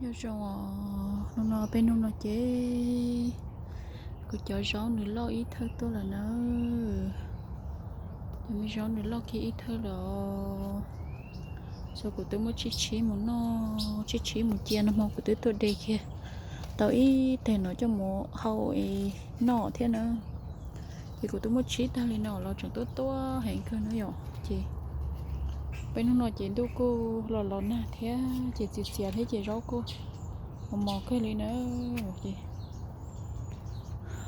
Nyob zoo os, hnub no peb hnub no ces kuv cov zaub nws loj ib thawj tuaj lawm na. Cov me zaub nws loj kiag ib thawj lawm. Xyov kuv twb muab tsib tsib mus noj, tsib tsib mus cia no hmo kuv twb tuaj de kiag tau ib teg no coj mus hau es noj thiab na. Ces kuv twb muab tsib tag li no los tseem tuab tuab heev kawg na yom. Ces peb hnub no ces ntuj kuj los los nag thiab ces txias txias thiab ces zaub kuj mos mos kawg li na. Ces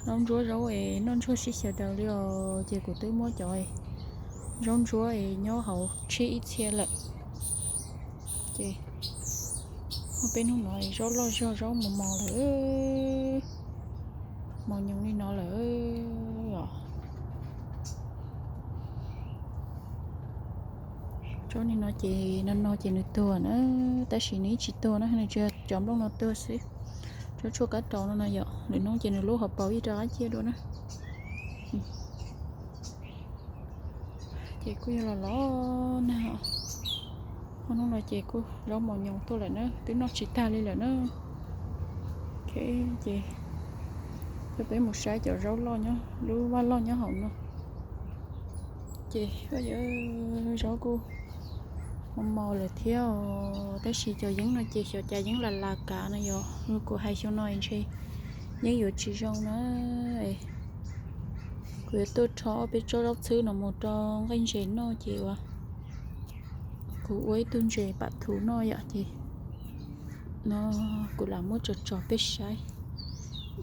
zaub ntsuab zaub es noj ntsuag sib xyaw daws li os. Ces kuv twb muab cov zaub ntsuab es nyob hauv tsib ib txhia lawm. Ces peb hnub no zaub loj zog zaub mos mos lawm, mos nyoos li no lawm os. Tsob li no ces no no ces nws tuag na, tab sis nws yeej tsis tuag na, nws tsuas yog cov nplooj no tuag xwb. Tsob tshuaj kab raus no no yom, lwm hnub ces nws lub hauv paus yeej rov qab ciaj dua na. Ces kuj yog los los nag, hnub no ces kuj zaub mos nyoos tuaj lawm na, twb noj tsis tag li lawm na. Ok, ces coj peb mus saib cov zaub loj nyob lub vaj loj nyob hauv no. Ces zaub kuj mos mos lawm thiab os, tab sis cov yeeb no ces xyov cas yeeb las las kav no yom, kuv hais xyoo no ntshe yeeb yuav tsis zoo na. Kuv yuav tuaj rho ob peb tsob zaub txhwb no mus rau nqaij ntses noj ces uas kuv ua ib tug ntses pam thuv noj yom, ces no kuv lam muab tso tso peb saib.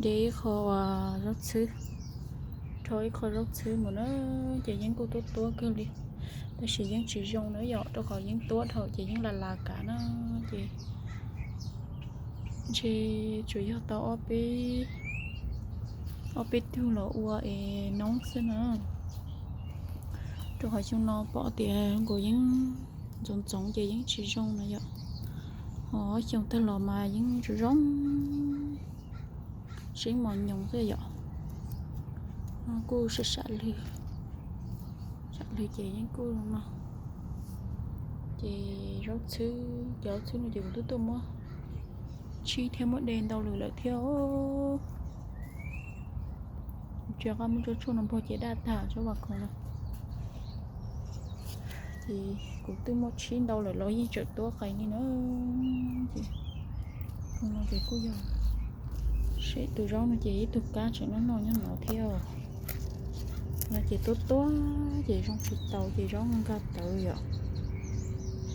De ib qho zaub txhwb, rho ib qho zaub txhwb mus na, ces yeeb kuj tuab tuab kawg li, tab sis yeeb tsis zoo na yom, rau qhov yeeb tuab dhau ces yeeb las las kav na. Ces ntshe tsuas yog tau ob peb tug los ua es noob xwb na, rau qhov xyoo no pom tias nkaus yeeb ntxoov ntxoov ces yeeb tsis zoo na yom. Ho xyoo tag los mas yeeb zoo zoo, tseeb mos nyoos xwb yom. No kuj sam sam lwg, sam lwg ces yeeb kuj no. Ces zaub txhwb, cov zaub txhwb no ces kuv twb tuaj muab tshib thiab muab de ntau lwm lawm thiab. Tsis qab muab tsob tshuaj no npog ces daj tag tsob vas khoom no. Ces kuv twb muab tshib ntau lawm los yeej tseem tuab qees li na. Ces no ces kuj yog, seb tus zaub no ces ib tug kab tseem noj noj nyob no thiab. No ces tuab tuab ces zoo tsis taus ces zaub nkag tawv yom.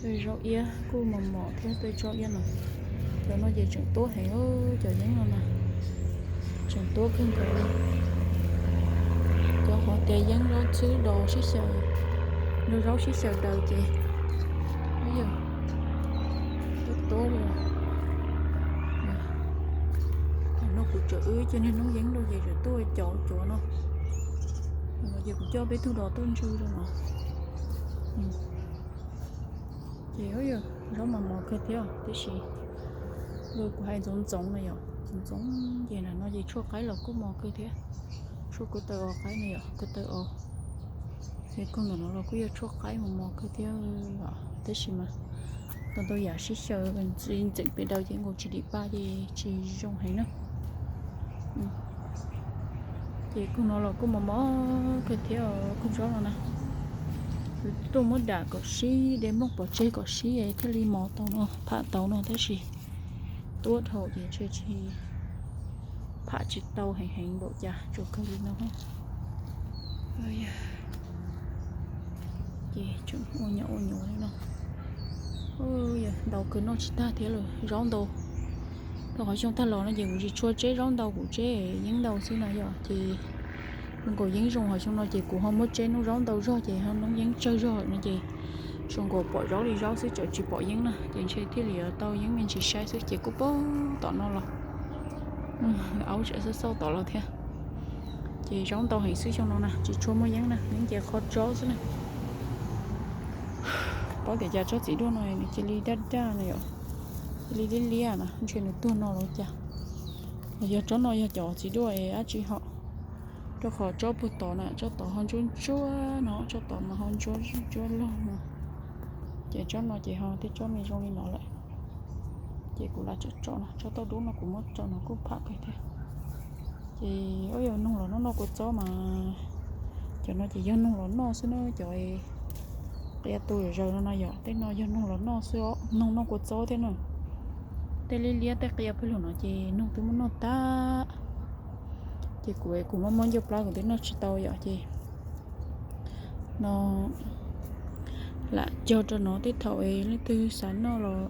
Tej zaub iab kuj mos mos thiab tej tsob iab no. Cov no ces tseem tuab heev, cov yeeb no na, tseem tuab kawg nkaus li. Cov qhov tias yeeb zaub txhwb do sib xyaw, zaub sib xyaw daws ces tuab tuab li. Thaum no kuv tseem wb cia niag noob yeeb rau ces tseem tuaj cov cuav no. Ces kuv coj peb tug dos tuaj ntsw rau no. Ces zaub mas mos kawg thiab tiam sis kuv hais ntxoov ntxoov no yom, ntxoov ntxoov ces no ces tshuaj qaib los kuj mos kawg thiab. Tshuaj ko taw os qaib no yom, ko taw os. Ces kawg ntawm no los kuj yog tshuaj qaib mos mos kawg thiab. Tiam sis mas tau ntau yam sib xyaw ntxeem pem daws ces nkaus tsis dim pa ces tsis zoo heev na. Ces kawg no los kuj mos mos kawg thiab, kawg zaub no na. Tuaj muab dam kom sib, de nplooj pov tseg kom sib thiaj li mos tau no, pham tau no tab sis tuab dhau ces ntshe tsis, pham tsis tau heev heev npaum cas tsuas kawg li no. Ces tseem ua nyuam ua nyuam li no. Ntau kawg noj tsis tag thiab lawm zaub ntau. Rau qhov xyoo tag los no ces kuv tsis tshua tseb zaub ntau, kuv tseb yeeb ntau xwb na yom. Ces zoo nkaus yeeb zoo, ho xyoo no ces kuv ho muab tseb noob zaub ntau zog ces ho noob yeeb tsawg zog no ces zoo nkaus pom zaub li zaub xwb tseem tsis pom yeeb na, ces ntshe thiaj li yuav tau yeeb me ntsis saib xwb ces kuj poob tom no los, aub tseem xauj xauj tom los thiab. Ces zaub ntau heev xwb xyoo no na, tsis tshua muaj yeeb na, yeeb ces qhov tsob xwb na. Paub tias cas tsob txiv duaj no nws cia li daj daj no yom, cia li liab liab na, ntshe nws tuag no los cas. Los yog tsob no yog cov txiv duaj es dab tsi ho, rau qhov tsob puag tod na, tsob tod ho ntsuab ntsuab no, tsob tod mas ho ntsuab ntsuab log no. Ces tsob no ces ho tej tsob me zoo li no lawm. Ces kuv lam tso tso no, tsob tauj dub no kuv muab tso no kuj pham kawg thiab. Ces ua yog noog los noj noj kua txob mas, cov no ces yog noog los noj xwb na, cov qia tu zom zaws no no yom, tej no yog noog los noj xwb os, noog noj kua txob thiab na. Tej liab liab tej qia pawg lug no ces noog twb muab noj tag. Ces kuv kuv mob mob ncauj plab kuv twb noj tsis tau yom, ces no lam cog rau no, tej thaum es leej twg xav noj los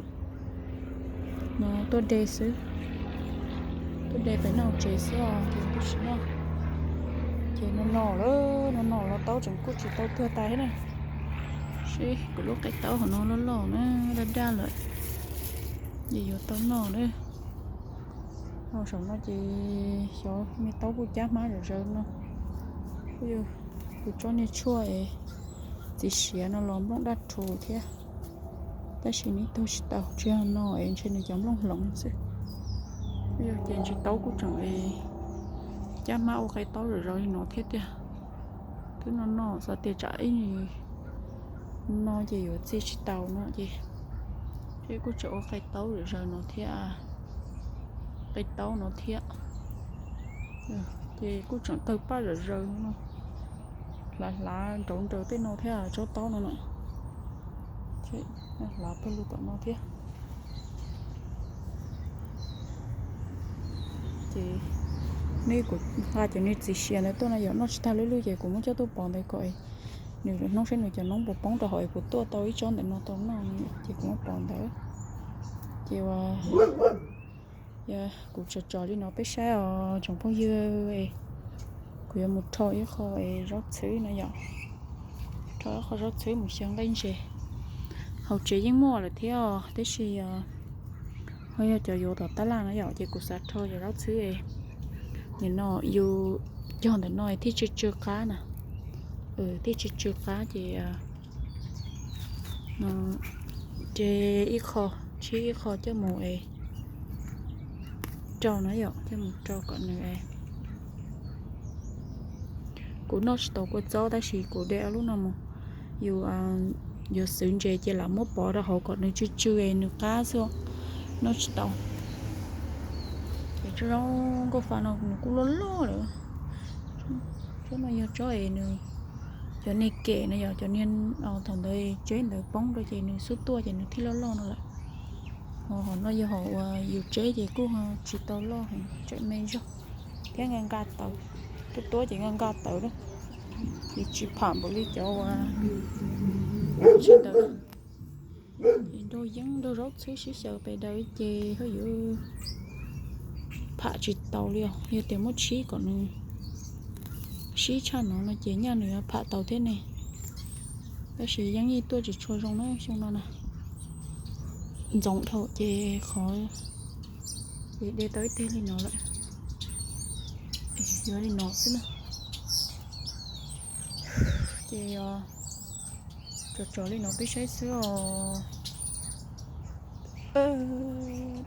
no tuaj de xwb, tuaj de pem noj tsev xwb os, ces kuj tsis noj. Ces no no lawm, no no los taub tseem kuj tsis tau tuag tas thiab na. Seb kuv lub qe taub hauv no loj loj na, daj daj lawm, ces yuav tau noj na. Ho saum no ces xyov me taub kuj cab hmab zom zaws no. Kuj yog kuv tsob niag tshuaj es txiv siav no los nplooj daj rhuv thiab, tab sis nws tuag tsis tau, tsuas yog no es ntshe nws cov nplooj hloov xwb. Kuj yog ces ntshe taub kuj tseem cab hmab ua qe taub zom zaws li no thiab tiag. Twb no no xav tias tsam ib no ces yuav txi tsis tau no ces, ces kuj tseem ua qe taub zom zaws no thiab, qe taub no thiab. Ces kuj tseem tawg paj zom zaws no, hlav hlav nrauv nraws tej no thiab tsob taub no no, hlav pawg lug tom no thiab. Ces nws kuv nqa cov niag txiv siav ntawd tuaj no yom, noj tsis tag lwj lwj ces kuv muab coj tuaj pov ntawd kom nws hnub saib nws cov noob puas poob rau hauv es puas tuaj tau ib tsob ntawm no tau noj no, ces kuv muab pov ntawd. Ces ua, yog kuv tso tso li no peb saib os tsoom phooj ywg, kuv yuav mus rho ib qho es zaub txhwb no yom, rho ib qho zaub txhwb mus xyaw nqaij ntses. Hauv tsev yeej muaj lawm thiab os, tab sis ho yog cov yuav tom tab laj no yom, ces kuv xav rho cov zaub txhwb es nim no yus cog ntawm no thiaj tsw tsw qab na, thiaj tsw tsw qab ces no, ces ib qho, tsib ib qho coj mus es rau na yom, coj mus rau kom nws es, kuv noj tsis tau kua txob tab sis kuv de ob lub no mus, yus yuav xwv ntses ces lam muab pov rau hauv kom nws tsw tsw es nws qab xwb, noj tsis tau. Ces tsob nkauj fa no nws kuj loj loj lawm. Tsob no yog tsob es nws, cov niag kem no yom, cov niag thaum ntawd tseb ntawd poob rau ces nws xub tuaj ces nws thiaj loj loj no lawm. Ho hom no yog hom uas yus tseb ces kuj tsis tau loj heev, tseem me zog thiab nqa nqa tawv, tuaj tuaj ces nqa nqa tawv na, ces tsis pham npaum li cov uas tsis ntawd. Ces nrog yeeb nrog zaub txhwb sib xyaw pes daws ib ce, ho yuav pham tsis tau li os. Yog tias muab tsib kom nws sib tshaj no no ces nyaj nws yuav pham tau thiab ne. Tab sis yeeb yeej tuaj tsis tshua zoo na xyoo no na. Ntxoov dhau ces qhov, ces de tau ib teg li no lawm. Yuav li no xwb na. Ces tso tso li no peb saib xwb os.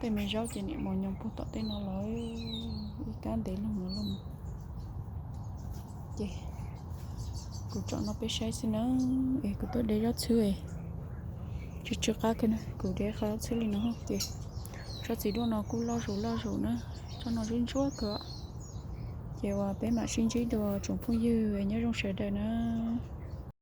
Tej me zaub ces niam mos nyoos puag tom tej no los, ib kab ntev lug no los. Ces kuv tso no peb saib xwb na, es kuv tuaj de zaub txhwb, tsw tsw qab kawg na, kuv de qhov zaub txhwb li no ces tsob txiv duaj no kuj loj zus loj zus na, tsob no ntsuab ntsuab kawg. Ces uas peb mam sib ntsib dua tsoom phooj ywg, nyob zoo sawv daws na.